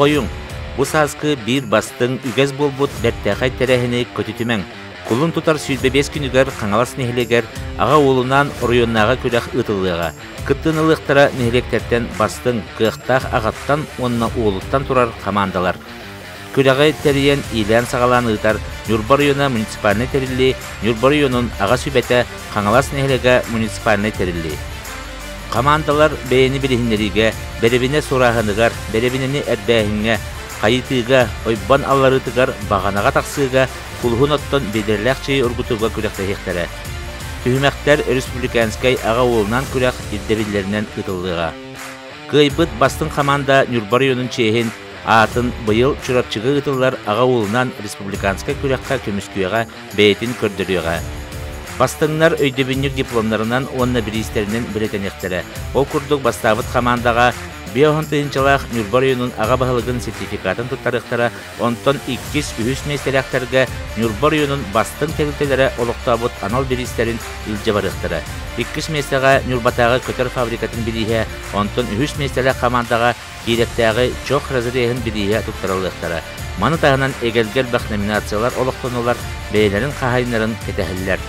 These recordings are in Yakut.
Болҕойуҥ! Бу сааскы биир бастыҥ үгэс буолбут бэртээхэй тэрээһини көтүтүмэҥ. Кулун тутар 25 күнүгэр Хаҥалас нэһилиэгэр аҕа уолунаан оройуоннааҕы күрэх ыытыллыаҕа. Кыттыыны ылыахтара нэһилиэктэртэн бастыҥ, кыахтаах аҕаттан уонна уолуттан турар хамаандалар. Күрэҕи тэрийэн иилээн-саҕалаан ыытар Ньурба оройуона муниципальнай тэриллии Ньурба оройуонун аҕа сүбэтэ Хаҥалас нэһилиэгэ муниципальнай тэриллии. Хамаандалар бэйэни билиһиннэриигэ, бэрэбинэ сурааһыныгар, бэрэбинэни эрбээһиҥҥэ, хайытыыга, ойбон алларыытыгар, баҕанаҕа тахсыыга, кулуһун оттон биэдэрэлээх чэйи ургутууга күрэхтэһиэхтэрэ. Түһүмэхтэр республиканскай аҕа уолунан күрэх ирдэбиллэринэн ыытыллыаҕа. Кыайбыт бастыҥ хамаанда Ньурба оройуонун чиэһин аатын быйыл Чурапчыга ыытыллар аҕа уолунан республиканскай күрэххэ көмүскүөҕэ, бэйэтин көрдөрүөҕэ. Бастыҥнар өйдөбүнньүк дипломнарынан уонна бириистэринэн бэлиэтэниэхтэрэ. Ол курдук бастаабыт хамаандаҕа 50 тыһыынчалаах Ньурба оройуонун аҕа баһылыгын сертификатын туттарыахтара, онтон иккис, үһүс миэстэлээхтэргэ Ньурба оройуонун бастыҥ тэрилтэлэрэ олохтообут анал бириистэрин илдьэ барыахтара. Иккис миэстэҕэ Ньурбатааҕы көтөр фабрикатын бирииһэ, онтон үһүс миэстэлээх хамаандаҕа Киирэптээҕи чох разреһын бирииһэ туттарыллыахтара. Маны таһынан эгэлгэ элбэх номинациялар олохтонулар, бэйэлэрин хаһаайыннарын кэтэһэллэр.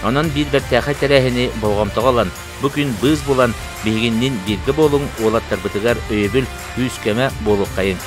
Онон биир бэртээхэй тэрээһини болҕомтоҕо ылан, бу күн быыс булан, биһигинниин бииргэ буолуҥ, уолаттарбытыгар өйөбүл, күүс-көмө буолуоххайыҥ.